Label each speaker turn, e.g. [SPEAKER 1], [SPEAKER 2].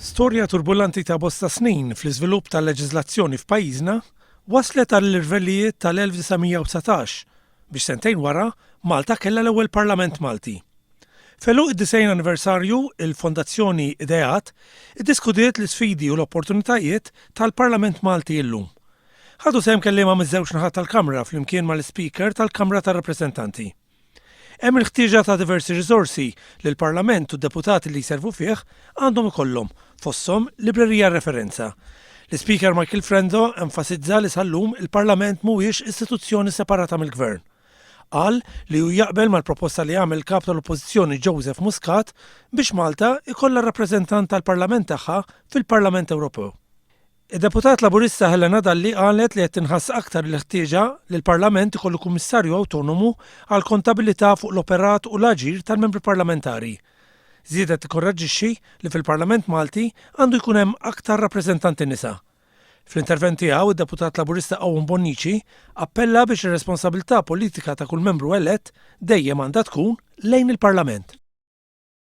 [SPEAKER 1] Storja turbulanti ta' bosta snin fl-iżvilupp tal-leġiżlazzjoni f'pajjiżna wasslet għall-irvellijiet tal-1919 biex sentejn wara Malta kellha l-ewwel Parlament Malti. F'għeluq id-90 anniversarju, il-Fondazzjoni Ideat iddiskutiet l-isfidi u l-opportunitajiet tal-Parlament Malti illum. Ħadu sehem kelliema miż-żewġ naħat tal-Kamra flimkien mal-Ispeaker tal-Kamra tar-Rappreżentanti. Hemm il-ħtieġa ta' diversi riżorsi li l-Parlament u d-deputati li jservu fih għandhom ikollhom, fosthom librerija referenza. L-Ispeaker Michael Frendo enfasizza li sal-lum il-Parlament mhuwiex istituzzjoni separata mill-Gvern. Qal li hu jaqbel mal-proposta li għamel il-Kap tal-Oppożizzjoni Joseph Muscat biex Malta jkollha rappreżentant tal-Parlament tagħha fil-Parlament Ewropew. Id-Deputat Laburista Helena Dalli qalet li qed tinħass aktar il-ħtieġa li l-Parlament ikollu Kummissarju awtonomu għall-kontabilità fuq l-operat u l-aġir tal-Membri Parlamentari. Żiedet tikkoraġġixxi li fil-Parlament Malti għandu jkun hemm aktar rappreżentanti nisa. Fl-intervent tiegħu, id-Deputat Laburista Owen Bonnici appella biex ir-responsabilità politika ta' kull membru elett dejjem għandha tkun lejn il-Parlament.